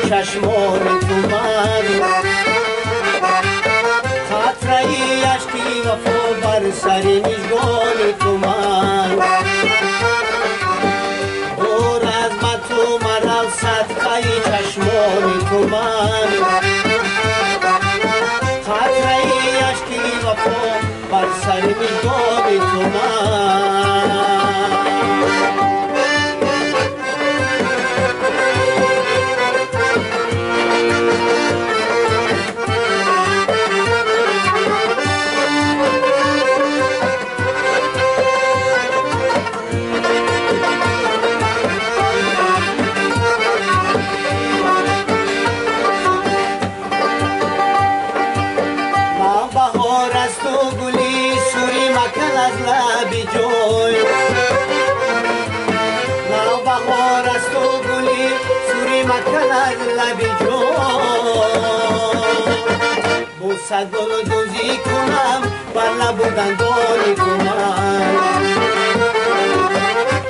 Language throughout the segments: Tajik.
чашмони ту ман қатраи ашки вафо бар сари мижгони ту ман дур аз ман ту марав садқаи чашмони ту ман қатраи ашки вафо бар сари мижгони ту ман. بوسه گل دوزی کنم بر لب و دندانی تو من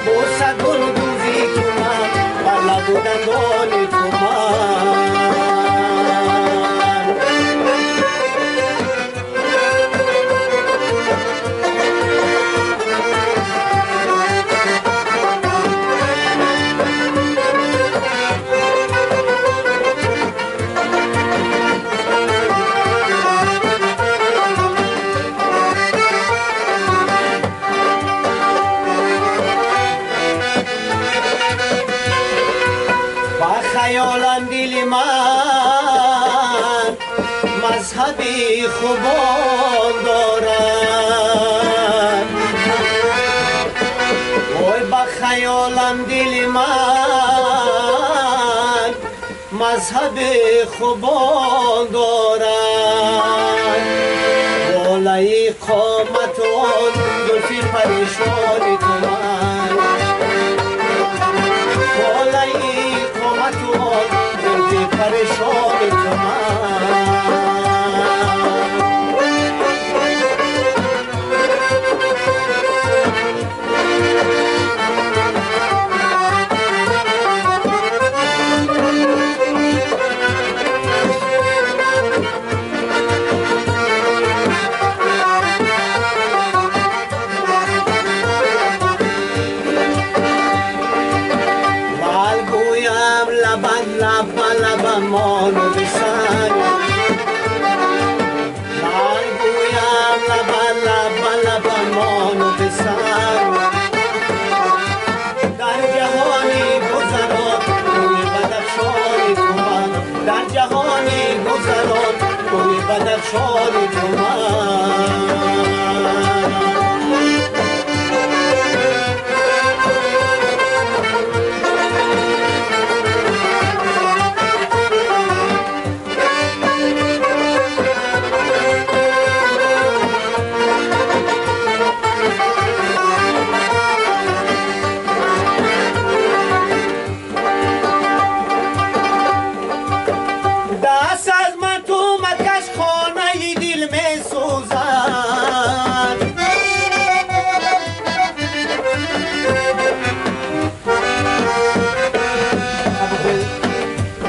بوسه گل دوزی کنم بر لب و دندانی تو من. خیالم دل من مذهبی خوبان دارد وای با خیالم دل من مذهبی خوبان دارد بالای قامت آن زلفی پریشانی تو من بالای زلفی پریشان تو من. مانو بسن لال گویم لبا لبا لبا مانو بسن در جهانی گذران کوی بدخشانی تو من در جهانی گذران کوی بدخشانی تو من. دست از من تو مکش خانه دل می سوزد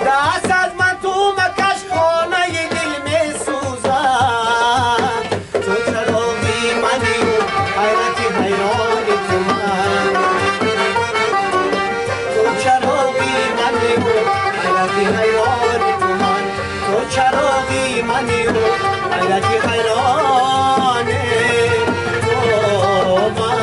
دست از من تو مکش خانه دل می سوزد تو چراغی منی و حیرت حیران تو من تو چراغی منی و حیرت حیران تو من تو چراغی منی و حیرت حیران تو من.